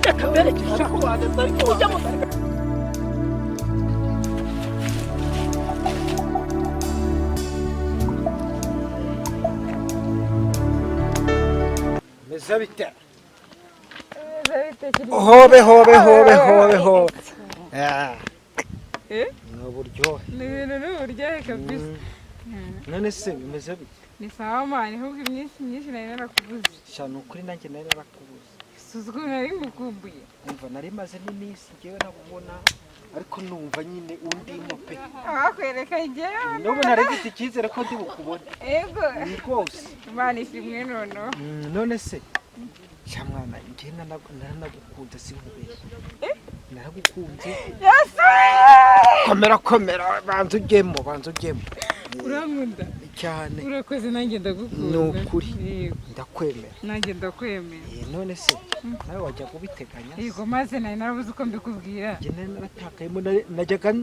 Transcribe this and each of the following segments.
Reka mberekesha ujya mu. Meze bite? Hobe hobe hobe hobe hobe. Ah, Eh? ni uburyohe. Ni ibintu, ni uburyohe kabisa. None se bimeze bite? Ni sawa man, ahubwo iminsi myinshi nari narakubuze. Sha, ni ukuri nanjye nari narakubuze. Suzugura, nari ngukumbuye. Umva, nari maze n'iminsi ngewe nabubona, ariko numva nyine undimo pe. Abakwereka njyewe. N'ubu nari mfite icyizere ko ndi bukubone. Ego. Ni rwose. Imana ishimwe noneho. None se sha mwana, njye naranagukunze, sinkubeshye, naragukunze. Yesu! Komera komera, banza ujyemo, banza ujyemo. Urankunda? Cyane. Urakoze, nanjye ndagukunda. Ni ukuri. Yego. Ndakwemera. Nanjye ndakwemera. None se nawe wajya kubiteganya se? Yego, maze nari narabuze uko mbikubwira. Njye nari naratakayemo, najyaga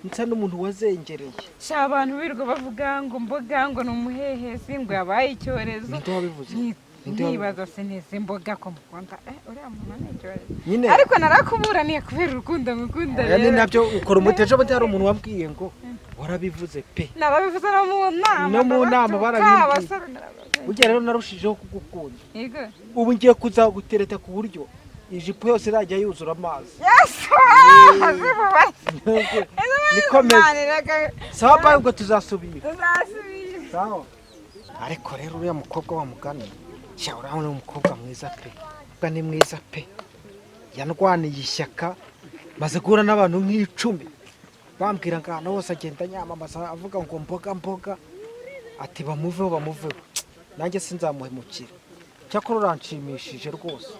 nsa n'umuntu wazengereye. Sha, abantu birirwa bavuga ngo Mboga ngo ni umuhehesi, ngo yabaye icyorezo. Ninde wabivuze? Ninde wabivuze? Nkibaza se neza Mboga ko mukunda, uriya muntu ni icyorezo. Nyine. Ariko narakuburaniye kubera urukundo ngukunda. Oya, ni Rero nabyo ukora umuti. Ejo bundi hari umuntu wambwiye ngo warabivuze pe. Narabivuze no mu nama. No mu nama. Ndabatuka, Barabimbwiye. abasore narabaze. Burya rero narushijeho kugukunda. Yego. Ubu ngiye kuzagutereta ku buryo ijipo yose irajya yuzura amazi. Yesu, azibubaye. Nikomeze. Sawa, bye, ubwo tuzasubira. Tuzasubira. Sawa. Ariko rero uriya mukobwa wa mugani, sha, uriya ni umukobwa mwiza pe. Umukobwa ni mwiza pe, yandwaniye ishyaka. Maze guhura n'abantu nk'icumi bambwira ngo ahantu hose agenda nyamamaza avuga ngo Mboga, Mboga, ati bamuveho, bamuveho. Nanjye sinzamuhemukira. Cyakora uranshimishije rwose.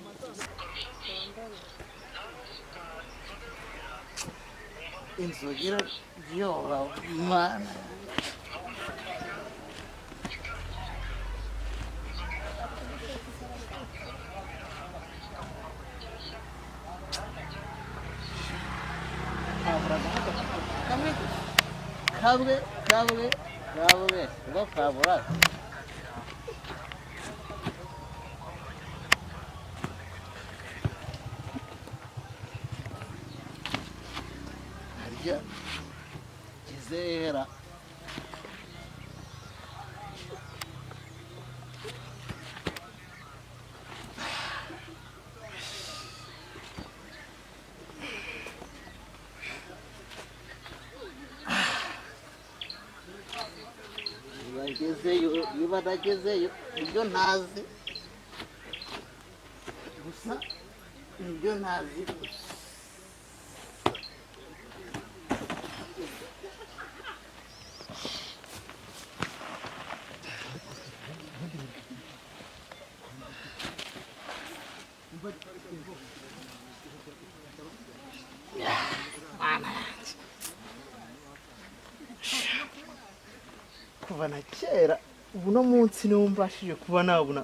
Inzoga iraryoha mana. Kamwe gusa, kamwe kamwe kamwe ubwo kabura. Harya kizera. Niba ngezeyo, niba nagezeyo, ibyo ntazi gusa, ibyo ntazi gusa. Mana yanjye, kuva na kera ubu no munsi niwo mbashije kuba nabona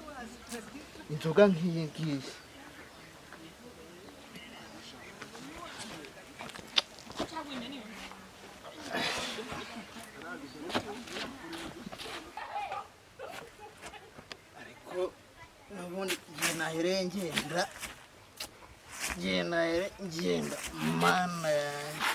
inzoga nk'iyi ngiyi. Ariko n'ubundi igihe nahereye ngenda, igihe nahereye ngenda, Mana yanjye.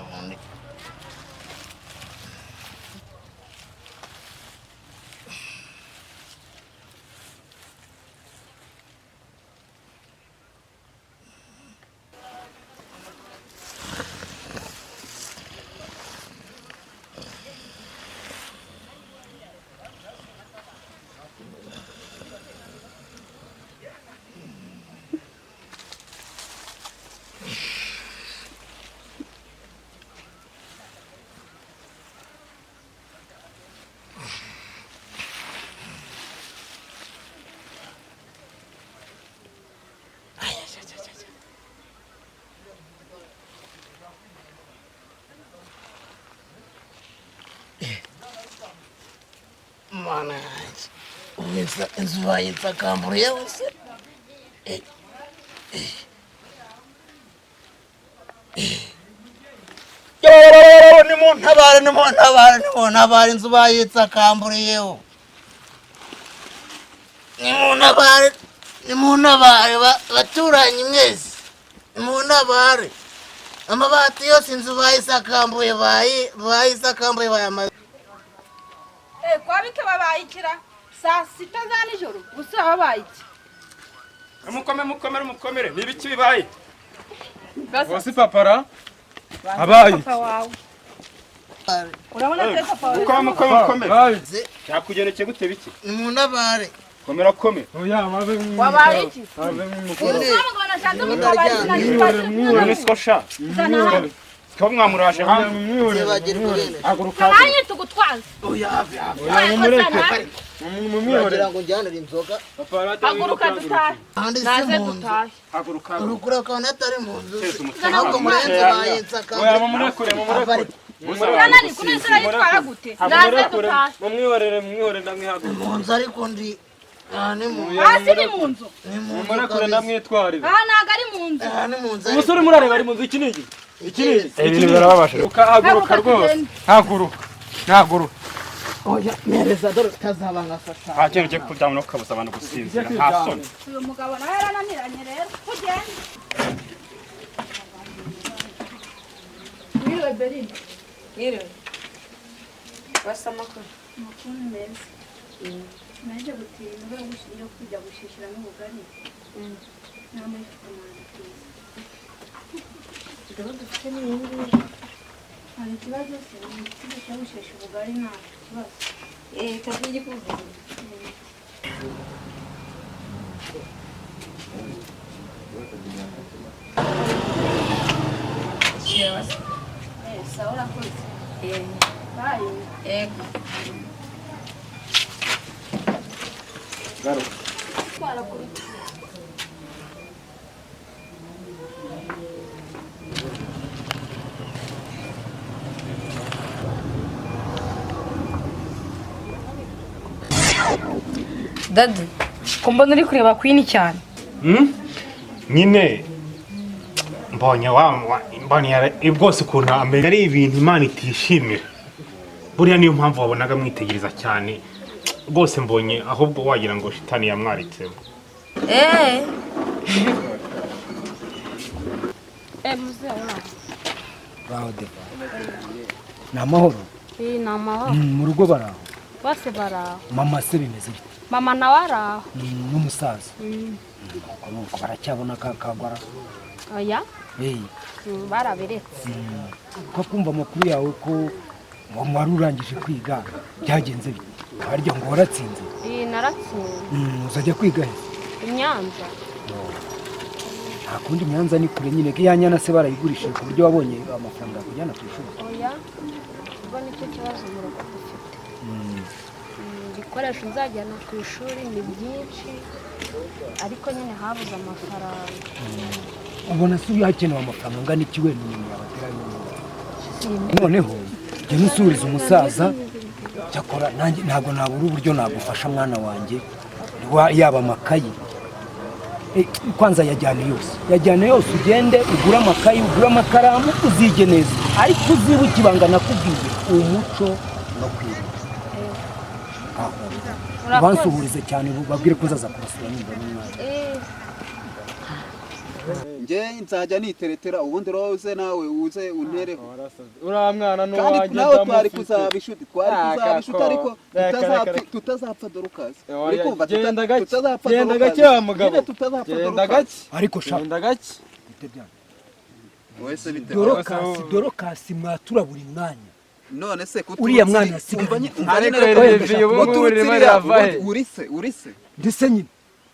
Ubundi Mana yanjye, ubu inzu bayitsakamburiye yose. Eh, eh. Nimuntabare, nimuntabare, nimuntabare, inzu bayitsakamburiyeho. Nimuntabare, nimuntabare, baturanyi mwese, nimuntabare. Amabati yose inzu bayisakambuye, bayisakambuye, bayamaze. Kwa bike babayikira saa 6 za nijoro gusa babaye iki? Mukome, mukomere, mukomere, ni ibiki bibaye? Wasi papara abaye. Papa wawe urabona se papa wawe? Mukome, mukome, mukomere. Cyakugerekeye gute biki? Nimuntabare. Komera, kome. Oya mabe. Wabaye iki? Mabe. Umugabo nashatse mutabariza. None siko sha. Siko mwamuraje hanze. Haguruka. Nanjye tugutwaza. Oya. Oya, mumureke. Mumwihorere. Uragira ngo njyanire inzoga. Haguruka dutahe. Ahandi si Naze mu nzu. dutahe. Haguruka. Urukura ukabona atari mu nzu. Teza umutekano Ahubwo murenze mukeya. bayitsakamburiye. Oya, mumurekure, mumurekure. Uranani kunese urayitwara gute? Naze dutahe. Mumwihorere, mumwihorere, ndamwihaguruka. Mu nzu ariko ndi aha ni mu Hasi ni mu nzu. Ni mu nzu Mumurekure, kabisa. ndamwitwarira. Aha ntabwo ari mu nzu. Aha ni mu nzu ariko. Umusore murareba ari mu nzu, iki ni iki? Iki ni iki? Ibintu birababaje. Haguruka rwose. Haguruka. Haguruka. Oya, mpereza dore utazaba nka satani. Nta kintu cyo kuryama no kukabuza abantu gusinzira. Nta soni. Uyu mugabo nawe yarananiranye rero. Kugenda. Mwiriwe Berine. Mwiriwe. Basa amakuru. Amakuru ni meza. Naje gutira inzoga yo kujya gushishiramo ubugari. Nama ifite amazi meza. Indobo dufite ni iyi ngiyi. Hari ikibazo se? Ni ikibazo cyo gushesha ubugari, nta kibazo. Reka tujye kuvuga. Sawa, urakoze. Bayi. Yego. Dadi, ko mbona uri kureba Queen cyane. Nyine mbonye wa mbonye rwose ukuntu ameze, ari ibintu Imana itishimira. Buriya niyo mpamvu wabonaga mwitegereza cyane rwose, mbonye ahubwo wagira ngo shitani yamwaritsemo. Baho Deva, ni amahoro? Ni amahoro. Mu rugo baraho? Bose baraho. Mama se bimeze bite? Mama nawe araho. N'umusaza nuko baracyabona ka kagwara? Oya. Barabiretse. Ko kumva amakuru yawe ko wari urangije kwiga byagenze bite? Harya ngo waratsinze? Naratsinze. Uzajya kwiga he? I Nyanza. Nta kundi, Nyanza ni kure nyine. Ya nyana se barayigurishije ku buryo wabonye amafaranga kujyana ku ishuri? Oya, ubwo nicyo kibazo mu rugo dufite. Ibikoresho nzajyana ku ishuri ni byinshi, ariko nyine habuze amafaranga. Ubona se hakenewe amafaranga angana iki wenda umuntu yabatera inkunga? Noneho jya nusuriza umusaza, cyakora nanjye ntabwo nabura uburyo nagufasha mwana wanjye, yaba amakayi. Kwanza yajyane yose, yajyane yose, ugende ugure amakayi, ugure amakaramu, uzige neza, ariko uzibuke ibanga nakubwiye, umuco no kwirinda. Bansuhurize cyane, babwire ko nzaza kubasura nimba n'umwana. Nge nzajya niteretera, ubundi roze nawe uze untereho. Uriya mwana ni Kandi uwanjye. nawe twari kuzaba inshuti, twari Ah, kuzaba inshuti, ariko kako. Reka, tutazapfa, reka. tutazapfa Dorukasi. Oya, Uri kumva? genda gake. Tutazapfa Genda Dorukasi. gake wa mugabo. Nyine tutazapfa Genda Dorukasi. gake. Ariko sha Genda gake. Wowe se bite? Dorokasi, Dorokasi mwatura buri mwanya. None se kuturutse Uriya mwana asigaye. umva umva Ariko nyine rero reka- Olivier, ubu ngubu uturutse urimo iriya, arava he? ubundi uri se Ndetse nyine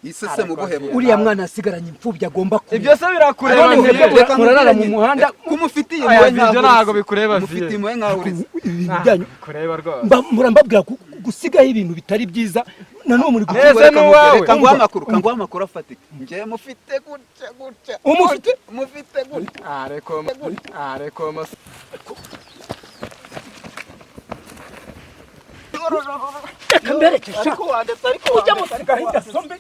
ise se mu buhe buryo? uriya mwana asigaranye imfubyi agomba kuba. Ibyo se birakureba Ariko Vieux? reka nkubwire Murarara mu nyine. muhanda. Kumufitiye Aya, impuhwe ibyo nkaho ntabwo uri se. bikureba Mufitiye Vieux. impuhwe nkaho uri se. Ibintu byanyu Kureba rwose. murambabwira gusigaho ibintu bitari byiza, nanone muri Ese ni uwawe. Reka nguhe amakuru, reka nguhe amakuru afatika. Njye mufite gutya gutya. Umufite? Mufite gutya. Areko, areko mas. Reka mbereke sha. Ariko wandetse, ariko Ujya wandetse. musigaho ingeso mbi.